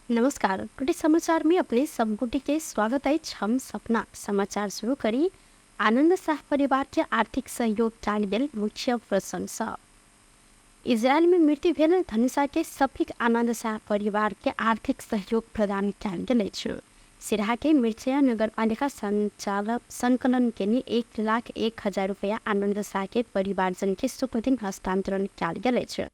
नमस्कार, टुडे समाचार में अपने सब गोटे के स्वागत अछि। हम सपना समाचार शुरू करी। आनंद शाह परिवार के आर्थिक सहयोग कयल गेल मुख्य प्रशंसा। इजरायल में मृत्यु भेल धनुषा के सफिक आनंद शाह परिवार के आर्थिक सहयोग प्रदान कयल गेल अछि। सिराहा के मिर्चया नगरपालिका संचालक संकलन केने 1,01,000 रुपया आनंद शाह के परिवारजन के शुक्रदिन हस्तांतरण कयल गेल अछि।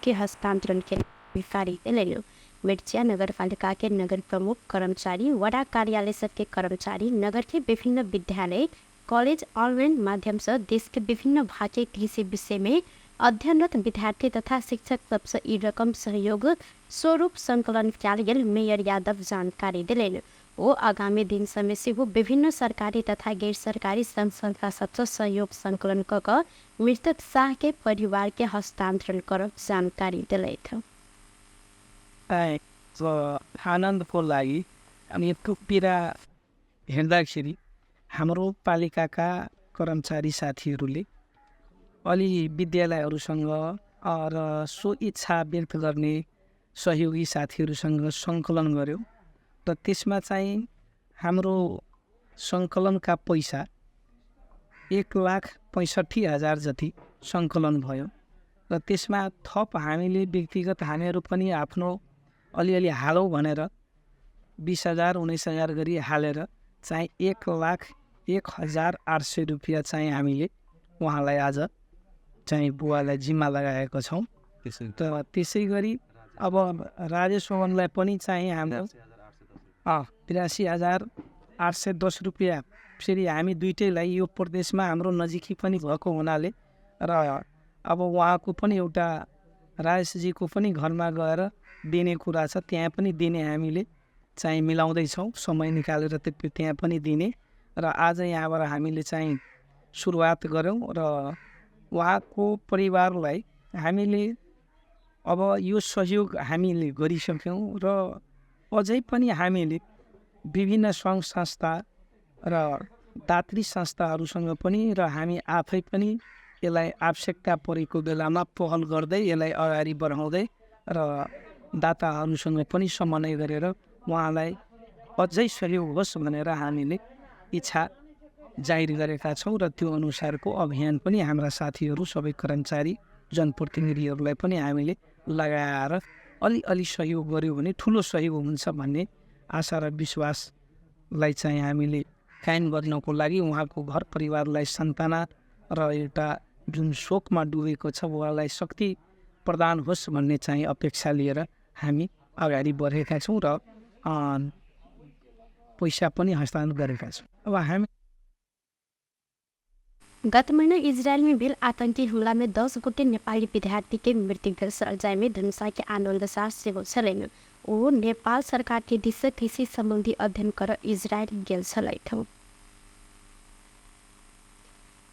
के हस्तांतरण के जानकारी देलनि। मिर्चिया नगरपालिका के नगर प्रमुख कर्मचारी, वडा कार्यालय सबके कर्मचारी, नगर के विभिन्न विद्यालय, कॉलेज ऑनलाइन माध्यम से देश के विभिन्न भाग के कृषि विषय में अध्ययनरत विद्यार्थी तथा शिक्षक सबसे ई रकम सहयोग स्वरूप संकलन कयल गेल मेयर यादव जानकारी देलनि। ओ आगामी दिन सबमे सेहो विभिन्न सरकारी तथा गैर सरकारी संघ संस्था सबसँ सहयोग संकलन कऽ कऽ मृतक शाह के परिवार के हस्तांतरण करब जानकारी देलथि। आनन्दको लागि अनि यत्रो पीडा हेर्दाखेरि हाम्रो पालिकाका कर्मचारी साथीहरूले अलि विद्यालयहरूसँग र सो इच्छा व्यक्त गर्ने सहयोगी साथीहरूसँग सङ्कलन गऱ्यौँ र त्यसमा चाहिँ हाम्रो सङ्कलनका पैसा 1,65,000 जति सङ्कलन भयो र त्यसमा थप हामीले व्यक्तिगत हामीहरू पनि आफ्नो अलिअलि हालौँ भनेर 20,000 19,000 गरी हालेर चाहिँ 1,01,800 रुपियाँ चाहिँ हामीले उहाँलाई आज चाहिँ बुवालाई जिम्मा लगाएको छौँ। र त्यसै गरी अब राजेश भवनलाई पनि चाहिँ हाम्रो 83,810 रुपियाँ फेरि हामी दुइटैलाई यो प्रदेशमा हाम्रो नजिकै पनि भएको हुनाले र अब उहाँको पनि एउटा राजेशजीको पनि घरमा गएर दिने कुरा छ, त्यहाँ पनि दिने हामीले चाहिँ मिलाउँदैछौँ, समय निकालेर त्यहाँ पनि दिने। र आज यहाँबाट हामीले चाहिँ सुरुवात गऱ्यौँ र उहाँको परिवारलाई हामीले अब यो सहयोग हामीले गरिसक्यौँ र अझै पनि हामीले विभिन्न सङ्घ संस्था र दात्री संस्थाहरूसँग पनि र हामी आफै पनि यसलाई आवश्यकता परेको बेलामा पहल गर्दै यसलाई अगाडि बढाउँदै र दाताहरूसँग पनि समन्वय गरेर उहाँलाई अझै सहयोग होस् भनेर हामीले इच्छा जाहिर गरेका छौँ र त्यो अनुसारको अभियान पनि हाम्रा साथीहरू सबै कर्मचारी जनप्रतिनिधिहरूलाई पनि हामीले लगाएर अलिअलि सहयोग गऱ्यो भने ठुलो सहयोग हुन्छ भन्ने आशा र विश्वासलाई चाहिँ हामीले कायम गर्नको लागि उहाँको घर परिवारलाई सान्त्वना र एउटा जुन शोकमा डुबेको छ उहाँलाई शक्ति प्रदान होस् भन्ने चाहिँ अपेक्षा लिएर हामी अगाडि बढेका छौँ र पैसा पनि हस्तान्तरण गरेका छौँ। अब हामी गत महीना इजरायल में भेल आतंकी हमला में 10 गोटे नेपाली विद्यार्थी के मृत्यु भेल छल, जाहिमे धनुषा के आनन्द शाह सेहो छलनि। ओ नेपाल सरकार के दिस से कृषि सम्बन्धी अध्ययन कर इजरायल गेल छलथि।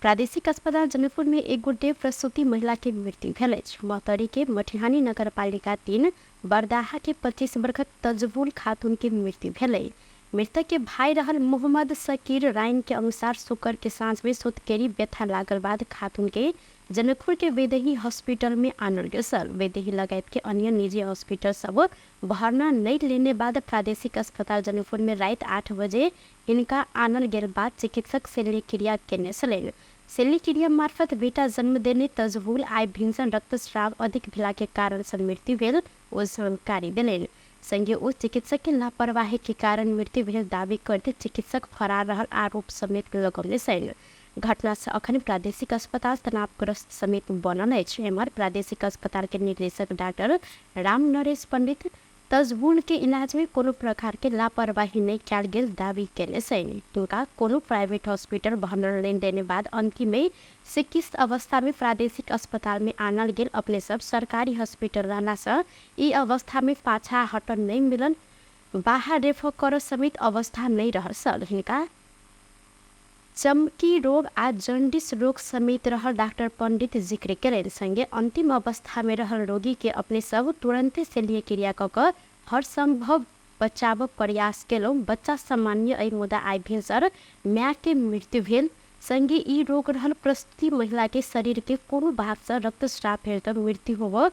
प्रादेशिक अस्पताल जनकपुर में एक गोटे प्रसूति महिला के मृत्यु भेल अछि। महोत्तरी के मटिहानी नगरपालिका 3 बरदाहा के 25 वर्षक तजबुल खातून के मृत्यु भेलै। मृतक के भाई रहल मोहम्मद शकीर राइन के अनुसार शुक्र के साँझ में सुतकेरी व्यथा लागल बाद खातून के जनकपुर के वैदेही हॉस्पिटल में आनल गेल छल। वैदेही लगायत के अन्य निजी हॉस्पिटल सब भर्ना नहीं लेने बाद प्रादेशिक अस्पताल जनकपुर में रात 8 बजे इनका आनल गेल बाद चिकित्सक शल्यक्रिया केने छलनि। शल्यक्रिया मार्फत बेटा जन्म देने तजबुल आइ भिन्सन रक्तस्राव अधिक भेला के कारण से मृत्यु भेल ओ जानकारी देलनि। संगे ओ चिकित्सक के लापरवाही के कारण मृत्यु भेल दावी करते चिकित्सक फरार रहल आरोप समेत लगौने छनि। घटना से अखन प्रादेशिक अस्पताल तनावग्रस्त समेत बनल अछि। एम्हर प्रादेशिक अस्पताल के निर्देशक डाक्टर राम नरेश पंडित तजबुल के इलाज में कोनो प्रकार के लापरवाही नहीं कयल गेल दावी केने छनि। हुनका कोनो प्राइवेट हॉस्पिटल भर्ना लेन देने बाद अंतिम में सिकिस्त अवस्था में प्रादेशिक अस्पताल में आनल गेल। अपने सब सरकारी हॉस्पिटल रहला से ई अवस्था में पाछा हटन नहीं मिलल, बाहर रेफर कर समेत अवस्था नहीं रहल छल। हिनका चमकी रोग आ जन्डिस रोग समेत रहल डाक्टर पंडित जिक्र केलनि। संगे अंतिम अवस्था में रहल रोगी के अपने सब तुरंते शल्यक्रिया कऽ कऽ हर संभव बचाव प्रयास केलहुँ। बच्चा सामान्य अइ मुदा आइ भिनसर माय के मृत्यु भेल। संगे ई रोग रहल प्रसूति महिला के शरीर के कोनो भाग से रक्तस्राव भेल त मृत्यु होब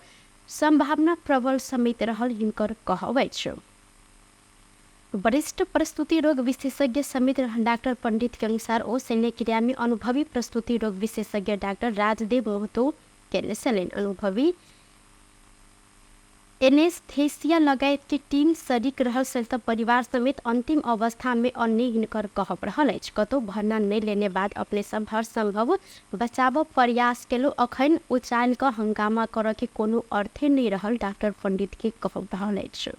संभावना प्रबल समेत रहल हिनकर कहब अछि। वरिष्ठ प्रस्तुति रोग विशेषज्ञ समेत रहल डाक्टर पंडित के अनुसार ओ शल्यक्रिया में अनुभवी प्रस्तुति रोग विशेषज्ञ डाक्टर राजदेव महतो केने छलनि। अनुभवी एनेस्थेसिया लगायत के टीम सरीक रहल सहित परिवार समेत अंतिम अवस्था में अन्य हिनकर कहब रहल अछि। कतौ भर्ना नहि लेने बाद अपने सब हर संभव बचाव प्रयास केलो, अखन उचाल क हंगामा करऽ के कोनो अर्थे नहि रहल डाक्टर पंडित के कहब रहल अछि।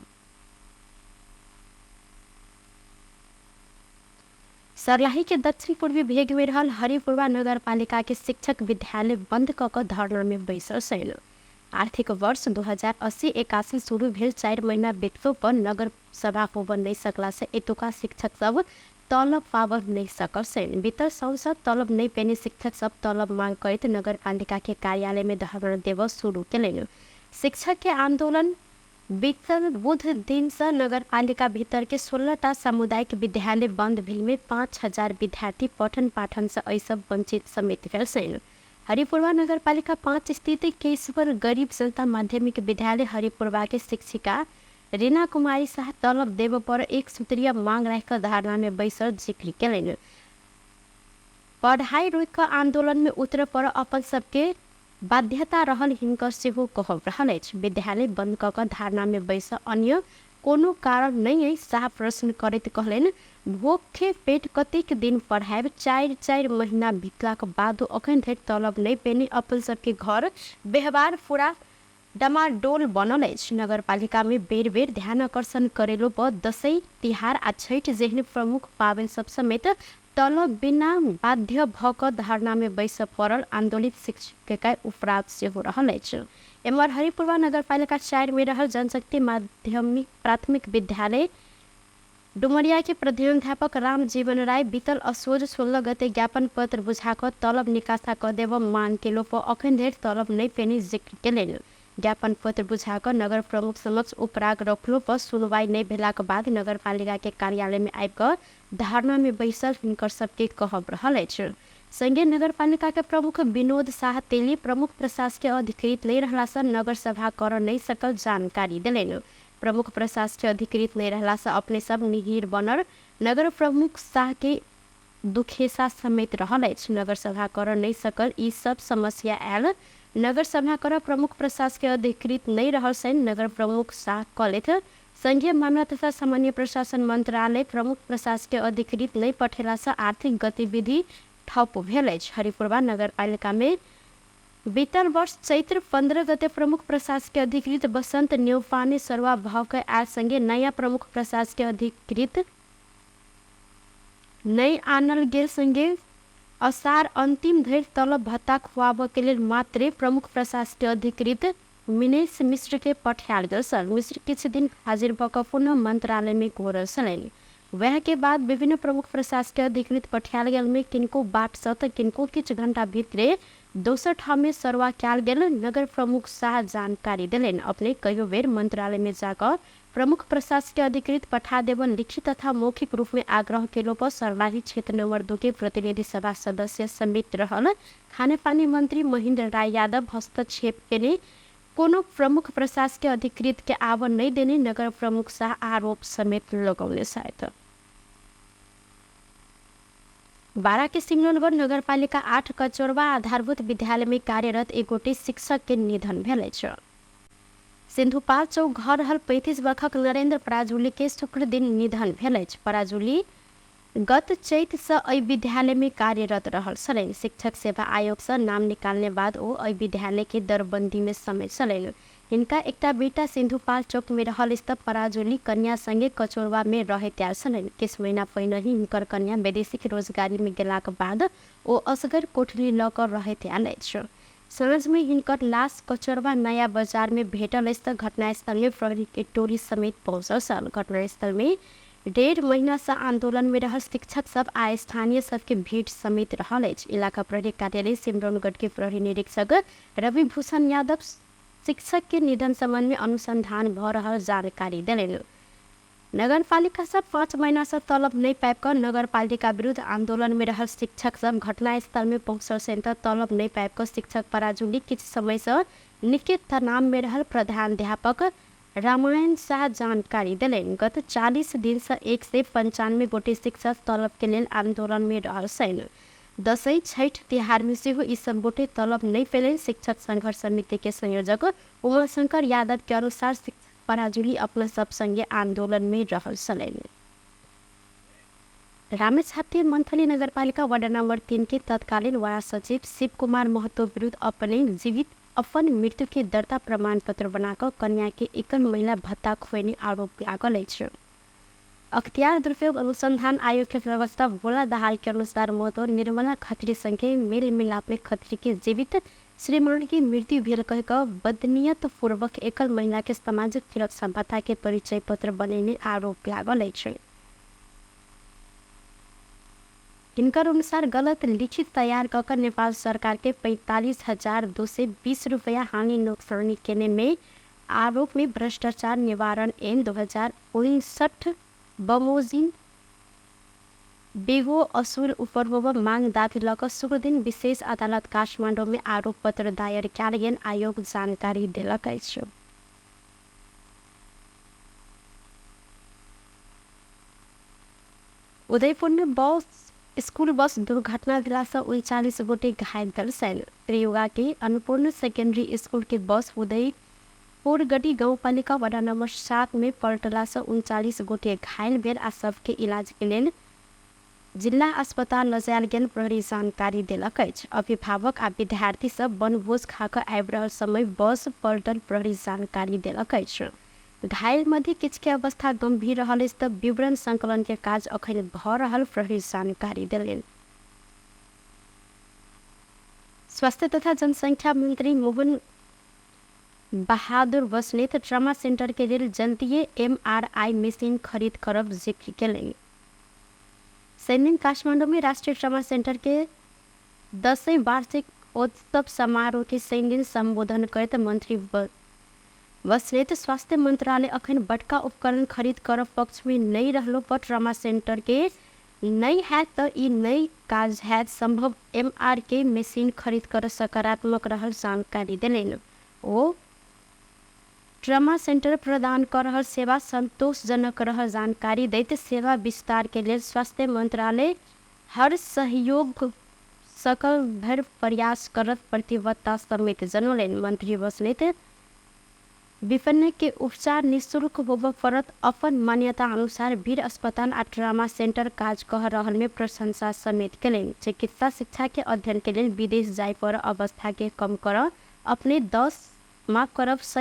सर्लाही के दक्षिण पूर्वी भेग में रहल हरिपुरवा नगरपालिका के शिक्षक विद्यालय बंद क कऽ धरना में बैसल छल। आर्थिक वर्ष 2080-81 शुरू भेल 4 महीना बीतलो पर नगर सभा होब नहि सकला से एतुका शिक्षक सब तलब पाबऽ नहि सकल छनि। बीतल साउन तलब नहि पेने शिक्षक सब तलब मांग करैत नगरपालिका के कार्यालय में धरना देबऽ शुरू केलनि। शिक्षक के आंदोलन बीतल बुध दिन से नगरपालिका भीतर के 16टा सामुदायिक विद्यालय बंद भेल में 5000 विद्यार्थी पठन पाठन से एहि सब वंचित समेत भेल छनि। हरिपुरवा नगरपालिका 5 स्थित केशवर गरीब जनता माध्यमिक विद्यालय हरिपुरवा के शिक्षिका रीना कुमारी शाह तलब देब पर एक सूत्रीय मांग राखि कऽ धरना में बैसल जिक्र केलनि। पढ़ाई रोकि कऽ आंदोलन में उतरऽ पर अपन सबके बाध्यता रहल हिनकर सेहो कहब रहल अछि। विद्यालय बंद कऽ कऽ धरना में बैस अन्य कोनो कारण नहि अछि शाह प्रश्न करैत कहलनि, भूखे पेट कतेक दिन पढ़ायब, 4-4 महीना बीतलाक बादो अखन धरि तलब नहि पेने अपन सबके घर व्यवहार पूरा डमाडोल बनल अछि। नगरपालिका में बेर बेर ध्यान आकर्षण करेलो पर दसैँ तिहार आ छठि जेहन प्रमुख पाबनि सब समेत तलब बिना बाध्य भ कऽ धरना में बैसऽ पड़ल आंदोलित शिक्षक के उपराग सेहो रहल अछि। एम्हर हरिपुरवा नगरपालिका 4 में रहल जनशक्ति माध्यमिक प्राथमिक विद्यालय डुमरिया के प्रधानाध्यापक राम जीवन राय बीतल असोज 16 गते ज्ञापन पत्र बुझा कऽ तलब निकासा कऽ देब मांग केलो पर अखन धरि तलब नहि पेने जिक्र केलनि। ज्ञापन पत्र बुझा कऽ नगर प्रमुख समक्ष उपराग रखलो पर सुनवाई नहि भेलाक बाद नगरपालिका के कार्यालय में आबि कऽ धरना में बैसल हिनकर सबके कहब रहल अछि। संगे नगरपालिका के प्रमुख विनोद शाह तेली प्रमुख प्रशासकीय अधिकृत नहि रहला से नगर सभा करऽ नहि सकल जानकारी देलनि। प्रमुख प्रशासकीय अधिकृत नहि रहला से अपने सब निहिर बनल नगर प्रमुख शाह के दुखेसा समेत रहल अछि। नगर सभा करऽ नहि सकल ई सब समस्या आयल नगर सभा करऽ प्रमुख प्रशासकीय अधिकृत नहि रहल छनि नगर प्रमुख शाह कहलथि। संघीय मामला तथा सामान्य प्रशासन मंत्रालय प्रमुख प्रशासकीय अधिकृत नहि पठेला से आर्थिक गतिविधि ठप भेल अछि। हरिपुरवा नगरपालिका में बीतल वर्ष चैत्र 15 गते प्रमुख प्रशासकीय अधिकृत बसंत न्यौपाने सरवा भाव के आयल संगे नया प्रमुख प्रशासकीय अधिकृत नहि आनल गेल संगे असार अंतिम धरि तलब भत्ता खुआबऽ के लेल मात्रे प्रमुख प्रशासकीय अधिकृत मिनेश मिश्र के पठायल गेल छल। मिश्र किछु दिन हाजिर भऽ कऽ पुनः मंत्रालय में घोरल छलनि। वएह के बाद विभिन्न प्रमुख प्रशासकीय अधिकृत पठायल गेल में किनको बाट सँ तऽ किनको किछु घंटा भीतरे दोसर ठाम में सरवा कयल गेल नगर प्रमुख शाह जानकारी देलनि। अपने कहियो बेर मंत्रालय में जाकऽ प्रमुख प्रशासकीय अधिकृत पठा देबऽ लिखित तथा मौखिक रूप में आग्रह केलो पर सर्लाही क्षेत्र नंबर 2 के प्रतिनिधि सभा सदस्य समेत रहल खानेपानी मंत्री महेंद्र राय यादव हस्तक्षेप केने कोनो प्रमुख प्रशासकीय अधिकृत के आबऽ नहि देने नगर प्रमुख शाह आरोप समेत लगौने छथि। बारा के सिमरौनगढ़ नगरपालिका 8 कचोरवा आधारभूत विद्यालय में कार्यरत एक गोटे शिक्षक के निधन भेल अछि। सिन्धुपाल्चोक घर रहल 35 वर्षक नरेन्द्र पराजुली के शुक्र दिन निधन भेल अछि। पराजुली गत चैत से एहि विद्यालय में कार्यरत रहल छलनि। शिक्षक सेवा आयोग से नाम निकालने बाद ओ एहि विद्यालय के दरबंदी में समेत छलनि। हिनका एकटा बेटा सिन्धुपाल्चोक में रहल स्थित पराजुली कन्या संगे कचोरवा में रहैत आयल छलनि। किछु महीना पहिने ही हिनकर कन्या वैदेशिक रोजगारी में गेलाक बाद ओ असगर कोठली लऽ कऽ रहैत आयल अछि। साँझ में हिनकर लाश कचोरवा नया बाजार में भेटल अछि तऽ घटनास्थल में प्रहरी के टोली समेत पहुँचल छल। घटनास्थल में 1.5 महीना से आंदोलन में रहल शिक्षक सब आ स्थानीय सबके भीड़ समेत रहल अछि। इलाका प्रहरी कार्यालय सिमरौनगढ़ के प्रहरी निरीक्षक रवि भूषण यादव शिक्षक के निधन संबंध में अनुसंधान भऽ रहल जानकारी देलनि। नगरपालिका सब 5 महीना से तलब नहीं पाबि कऽ नगरपालिका विरुद्ध आंदोलन में रहल शिक्षक सब घटनास्थल में पहुँचल छनि तऽ तलब नहीं पाबि कऽ शिक्षक पराजुली किछु समय से निके तनाव में रहल प्रधानाध्यापक रामायण शाह जानकारी देलनि। गत 40 दिन से 195 गोटे शिक्षक तलब के लेल आंदोलन में रहल छनि। दसैँ छठि तिहार में सेहो ई सब गोटे तलब नहीं पेलनि। शिक्षक संघर्ष समिति के संयोजक उमाशंकर यादव के अनुसार शिक्षक पराजुली अपना सब संगे आंदोलन में रहल छलनि। रामेछापके मंथली नगरपालिका वार्ड नंबर 3 के तत्कालीन वार्ड सचिव शिव कुमार महतो विरुद्ध अपने जीवित अपन मृत्यु के दर्ता प्रमाण पत्र बनाकर कन्या के एकल महिला भत्ता खोएने आरोप लागल अछि। अख्तियार दुरुपयोग अनुसंधान आयोग के प्रवक्ता भोला दाहाल के अनुसार महतो निर्मला खत्री संगे मेल मिलाप में खत्री के जीवित श्रीमान के मृत्यु भेल कह कऽ बदनियत पूर्वक एकल महिला के सामाजिक सुरक्षा भत्ता के परिचय पत्र बनेने आरोप लागल अछि। हिनकर अनुसार गलत लिखित तैयार कऽ कऽ नेपाल सरकार के 45,220 रुपया हानि नोक्सानी केने में आरोप में भ्रष्टाचार निवारण ऐन 2059 बमोजिम बेगो असुर ऊपर होब मांग दावी लऽ कऽ शुक्रदिन विशेष अदालत काठमाडौँ में आरोप पत्र दायर कयल गेल आयोग जानकारी देलक अछि। उदयपुर में बस स्कूल बस दुर्घटना भेलासँ 39 गोटे घायल भेल छनि। त्रियुगा के अन्नपूर्ण सेकेंडरी स्कूल के बस उदयपुर गढ़ी गाउँपालिका वडा नंबर 7 में पलटलासँ 39 गोटे घायल भेल आ सबके इलाज के लेल जिल्ला अस्पताल लजायल गेल प्रहरी जानकारी देलक अछि। अभिभावक आ विद्यार्थी सब वनभोज खा कऽ आबि रहल समय बस पलटल प्रहरी जानकारी देलक अछि। घायल मध्ये किछु के अवस्था गंभीर रहल अछि तऽ विवरण संकलन के काज अखन भऽ रहल प्रहरी जानकारी देलनि। स्वास्थ्य तथा जनसंख्या मंत्री मोहन बहादुर बस्नेत ट्रामा सेंटर के लेल जल्दीए एमआरआई मशीन खरीद करब जिक्र केलनि। शनिदिन काठमांडू में राष्ट्रीय ट्रामा सेंटर के 10वीं वार्षिक उत्सव समारोह के शनिदिन संबोधन करैत मंत्री बस्नेत स्वास्थ्य मंत्रालय अखन बड़का उपकरण खरीद करब पक्ष में नहीं रहलो पर ट्रामा सेंटर के नहीं हैत तऽ ई नई काज हैत संभव एमआर के मशीन खरीद कर सकारात्मक रहल जानकारी देलनि। ओ ट्रामा सेंटर प्रदान कर रहल सेवा संतोषजनक रहल जानकारी दैत सेवा विस्तार के लेल स्वास्थ्य मंत्रालय हर सहयोग सकल भरि प्रयास करत प्रतिबद्धता समेत जनौलनि। मंत्री बस्नेत विपन्न के उपचार निःशुल्क होबय पड़त अपन मान्यता अनुसार वीर अस्पताल आ ट्रामा सेंटर काज कऽ रहल में प्रशंसा समेत केलनि। चिकित्सा शिक्षा के अध्ययन के लेल विदेश जाय पर अवस्था के कम कर अपने 100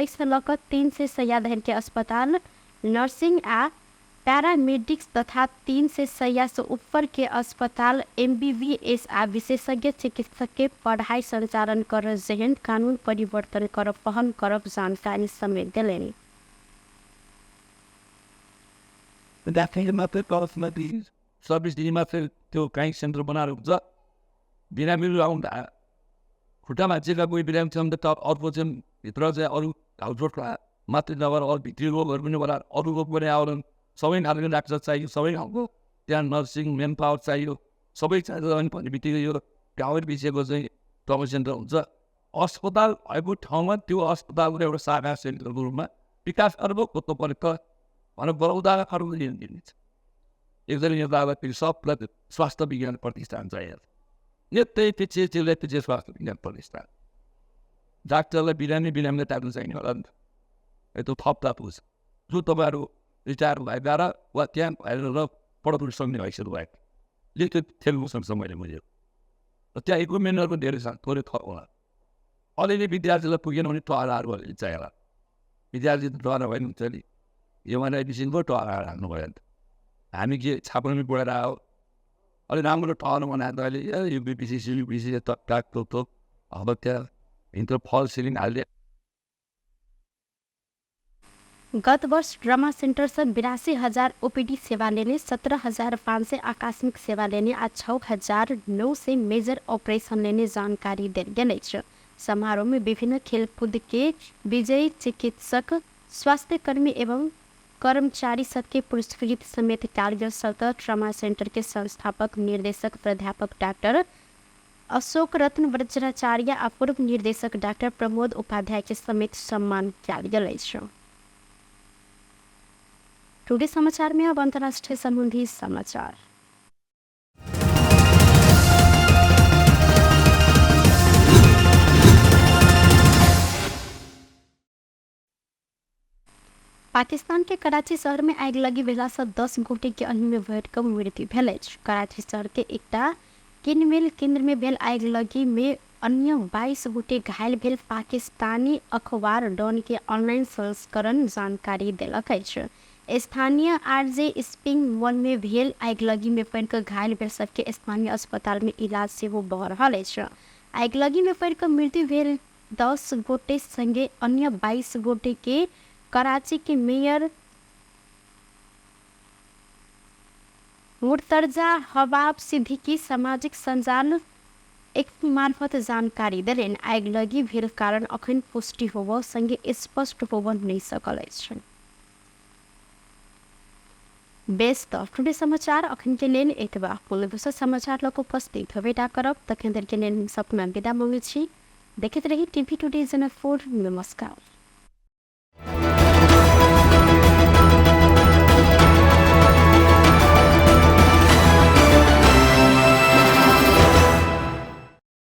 से लऽ कऽ 300 शय्या धरि के अस्पताल नर्सिंग आ पैरामेडिक्स तथा 300 शय्या से ऊपर के अस्पताल एमबीबीएस आ विशेषज्ञ चिकित्सक के पढ़ाई संचालन कर जेहन कानून परिवर्तन कर पहल करब जानकारी समेत देलनि। सर्भिस दिने मात्रै त्यो काहीँ सेन्टर बनाएर हुन्छ। बिरामीहरू आउँदा खुट्टामा जेका कोही बिरामी छ भने त अर्को चाहिँ भित्र चाहिँ अरू घाउचोट मात्रै नभएर अरू भित्री रोगहरू पनि होला, अरू रोग पनि आउलान्। सबै खालको डाक्टर चाहियो, सबै खालको त्यहाँ नर्सिङ मेन पावर चाहियो, सबै चाहिन्छ। अनि भन्ने बित्तिकै यो गाउँै बिचको चाहिँ ट्रमा सेन्टर हुन्छ। अस्पताल भएको ठाउँमा त्यो अस्पतालको एउटा शाखा सेन्टरको रूपमा विकास गर्नु खोज्नु पऱ्यो त भनेर बोलाउँदा अर्को दिन्छ। एकजना नेतालाई फेरि सबलाई स्वास्थ्य विज्ञान प्रतिष्ठान चाहियो, नेतै पछि त्यसलाई पछि स्वास्थ्य विज्ञान प्रतिष्ठान। डाक्टरलाई बिरामी बिरामीलाई टार्नु चाहिने होला नि त, यस्तो थप्दा पुग्छ। जो तपाईँहरू रिटायर भएका र वा त्यहाँ भएर पढाउनु सक्ने भइसक्नु भएको ले त्यो ठेल्नु सक्छ मैले र त्यहाँ इक्विपमेन्टहरू पनि धेरै छन्, थोरै थप होला। अलिअलि विद्यार्थीलाई पुगेन भने टहराहरू अलिअलि चाहियो होला। विद्यार्थी त टहरा भयो नि हुन्छ नि, एमआरआई मेसिन पो टहराहरू हाल्नु भयो नि त। हामी के छाप्रोमै पढेर आयो, अलिक राम्रो टहरो बनाएर त अहिले ए युपिपिसी सियुपिसी तक थोक अब त्यहाँ भित्र फल सिलिङ हालिदियो। गत वर्ष ट्रामा सेंटर से 82,000 ओपीडी सेवा लेने, 17,500 आकस्मिक सेवा लेने आ 6,900 मेजर ऑपरेशन लेने जानकारी देल गेल अछि। समारोह में विभिन्न खेलकूद के विजयी चिकित्सक, स्वास्थ्यकर्मी एवं कर्मचारी सबके पुरस्कृत समेत कारगिल सतह ट्रामा सेंटर के संस्थापक निर्देशक प्राध्यापक डाक्टर अशोक रत्न वज्राचार्य आ पूर्व निर्देशक डाक्टर प्रमोद उपाध्याय के समेत सम्मान कयल गेल अछि। टुडे समाचार में अब अंतर्राष्ट्रीय संबंधी समाचार। पाकिस्तान के कराची शहर में आगि लगी भेलासँ 10 गोटे के अन्य में भरि कऽ मृत्यु भेल अछि। कराची शहर के एकटा किनमेल केंद्र में भेल आगि लगी में अन्य 22 गोटे घायल भेल पाकिस्तानी अखबार डॉन के ऑनलाइन संस्करण जानकारी देलक अछि। स्थानीय आरजे स्प्रिंग मॉल में भेल आगिलगी में पड़ि कऽ घायल भेल सबके स्थानीय अस्पताल में इलाज सेहो भऽ रहल अछि। आगिलगी में पड़ि कऽ मृत्यु भेल 10 गोटे संगे अन्य 22 गोटे के कराची के मेयर मुर्तजा हबाब सिद्दीकी सामाजिक सञ्जाल एक मार्फत जानकारी देलनि। आगिलगी भेल कारण अखन पुष्टि होबऽ संगे स्पष्ट होबऽ नहि सकल अछि। बेस तऽ टुडे समाचार अखन के लेल एतबा। कोनो दोसर समाचार लऽ कऽ उपस्थित होबे करब, तखन धरि के लेल हम सपना विदा मांगै छी। देखैत रही टीवी टुडे जनकपुर। नमस्कार।